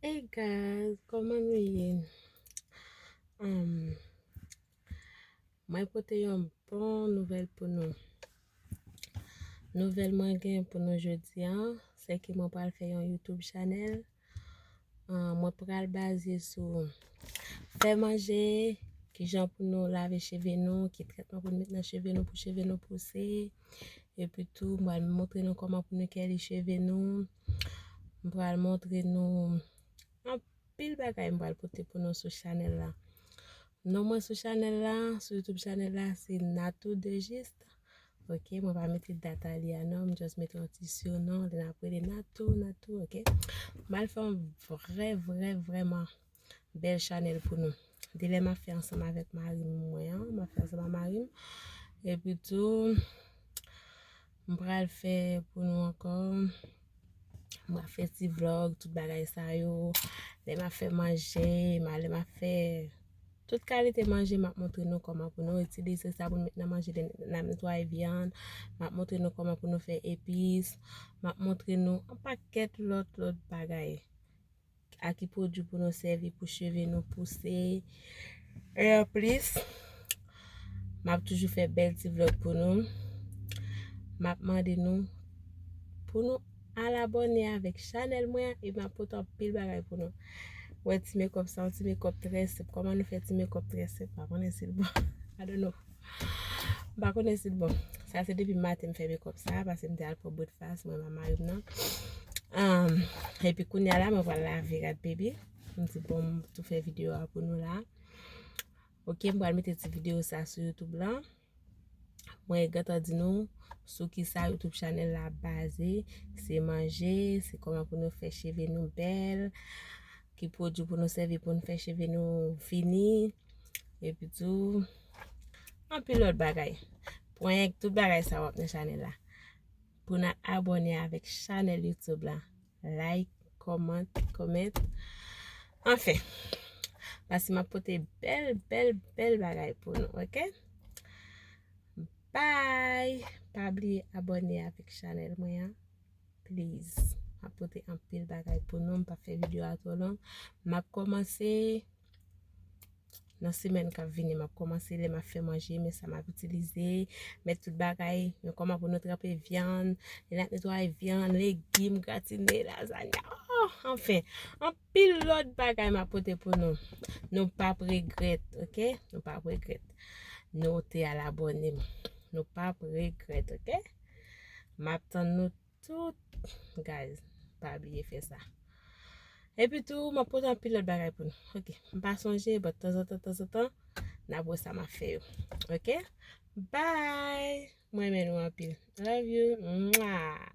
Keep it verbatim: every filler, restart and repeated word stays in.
Hey guys, kòman nou ye? Um, mwen pote yon bon nouvèl pou nou. Nouvèl mwen gen pou nou jodi a, se ke mwen pral fè yon YouTube channel. Uh, mwen pral baze sou fè manje, kijan pou nou lave cheve nou, ki trètman pou nou met nan cheve nou pou cheve nou pouse. Epi tou, mwen pral montre nou kòman pou nou kèli cheve nou. Mwen pral montre nou anpil bagay mwen pral pote pou nou sou chanèl la. Non mwen sou chanèl la, sou YouTube chanèl la, se Natou Dejis. Ok, mwen pa mete dat a li a non, mwen just mete yon ti surnom, lè n ap rele Natou, Natou, ok. Mwen pral fè yon vrè, vrè, vrèman bèl chanèl pou nou. De lè m ap fè ansanm avèk mari mwen an, m ap fè ansanm ak mari m. Epi tou, m pral fè pou nou ankò. M pral fè ti vlog, tout bagay sa yo. Lè m ap fè manje, ma lè m ap fè tout kalite manje, m ap montre nou kòman pou nou itilize sa pou n met nan manje, lè n ap netwaye vyann. M ap montre nou kòman pou nou fè epis. M ap montre nou yon pakèt lòt, lòt bagay. A ki pwodui pou nou sèvi pou cheve nou pouse. E anplis, m ap toujou fè bèl ti vlog pou nou. M ap mande nou pou nou al abòne avèk chanèl mwen an, e m ap pote anpil bagay pou nou. Wè ti makeup sa, yon ti makeup trè senp. Kòman nou fè ti makeup trè senp? M pa konnen si l bon. I don't know. M pa konnen si l bon. Sa se depi maten m fè makeup sa, paske m te al pran breakfast, mwen ak mari m nan. Um, epi kounye a la, mwen pral lave rad baby. M di bon, m tou fè videyo a pou nou la. Ok, m pral mete ti videyo sa sou YouTube la. Mwen gentan di nou sou ki sa YouTube chanèl la baze. Se manje, se kòman pou nou fè cheve nou bèl, ki pwodui pou nou sèvi pou nou fè cheve nou fini. Epi tou, anpil lòt bagay. Prank, tout bagay sa w ap nan chanèl la. Pou n al abòne avèk chanèl YouTube la. Like, comment, comment. Anfen, paske m ap pote bèl, bèl, bèl bagay pou nou, ok? Bye! Pa bliye abòne avèk chanèl mwen an. Please. M ap pote anpil bagay pou nou. M p ap fè videyo a twò long. M ap kòmanse nan semèn k ap vini. M ap kòmanse lè m ap fè manje, men sa m ap itilize, met tout bagay, men kòman pou nou tranpe vyann, lè n ap netwaye vyann, legim, gratine, lazanya. Oh, anfen, anpil lòt bagay m ap pote pou nou. Nou p ap regrèt, ok? Nou p ap regrèt. Nou te al abòne m. Nou p ap regrèt, ok? M ap tann nou tout, guys, pa bliye fè sa. Epi tou, m ap pote anpil lòt bagay pou nou. Ok, m pa sonje, but tanzantan, tanzantan, n ap wè sa m ap fè yo. Ok? Bye! Mwen renmen nou anpil. Love you. Mwah!